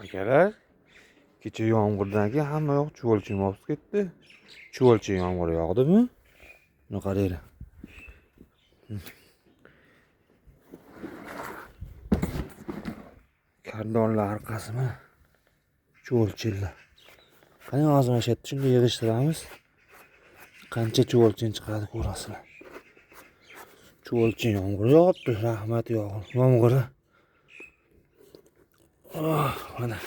Akalar, kecha yomg'irdan keyin hamma yoq chuvalchin bosib ketdi. Chuvalchin yomg'ir yog'dimi? Buni qaranglar. Kardonlar orqasimi? Chuvalchinlar. Qani hozir mana shu yerda shunday yig'ishtiramiz. Qancha chuvalchin chiqadi ko'rasizlar. Chuvalchin yomg'ir yog'ibdi, rahmat yomg'iri. Oh, mana.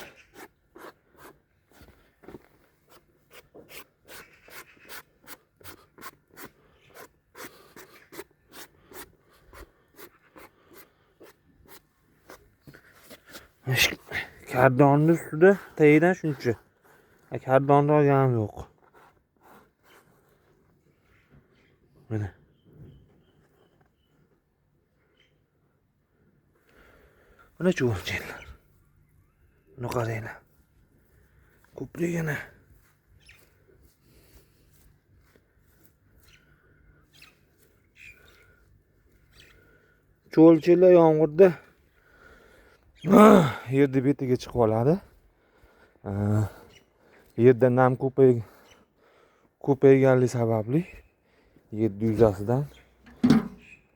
Kardonni ustida tagidan shuncha. Kardonni olganim yo'q. Mana. Mana chuvalchinlar. Buni qaranglar. Ko'pligini. Chuvalchinlar yomg'irda yerda betiga chiqib oladi. Yerda nam ko'payganligi sababli yerda yuzasidan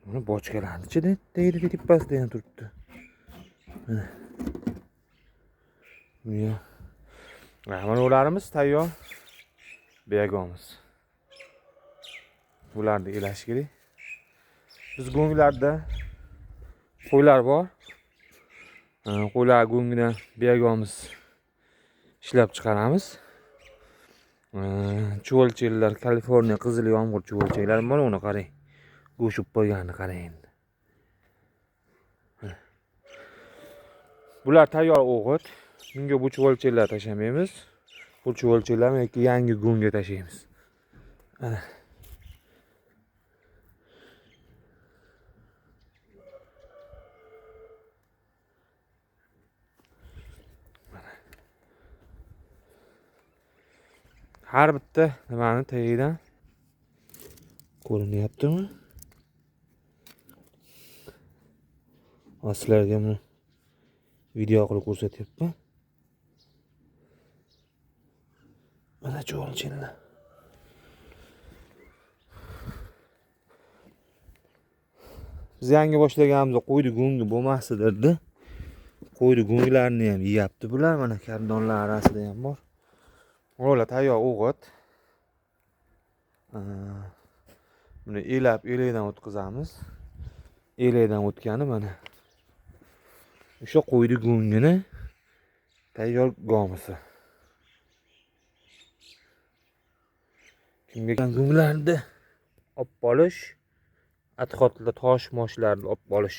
buni bochkalarni ichida tagida tepasida ham turibdi. Mana. Mana ularimiz tayyor biyagomuz. Bularni elash kerak. Biz go'nglarda qo'ylar bor. Qo'ylar go'ngidan biyagomiz ishlab chiqaramiz. Chuvalchinlar, Kaliforniya qizil yomg'ir chuvalchinlar mana uni qarang. Go'sht qo'yganini qarang endi. Bular tayyor o'g'it. Bunga bu chuvalchinlar tashlamaymiz. Bu chuvalchinlarni yoki yangi go'ngga tashlaymiz. Mana. Har bitta nimani tagidan ko'rinyaptimi? Sizlarga buni video qilib ko'rsatyapman. Mana chuvalchinlar. Biz yangi boshlaganimizda qo'ydi go'ngi bo'lmasdi derdi. Qo'ydi go'nglarni ham yeyapti bular. Mana kardonlar orasida ham bor. Ular tayyor o'g'it. Buni elab elakdan o'tkazamiz. Elakdan o'tgani mana o'sha qo'ydi go'ngini tayyor gomisi. Kimga go'nglarni olib olish, atxotlar tosh moshlarni olib olish.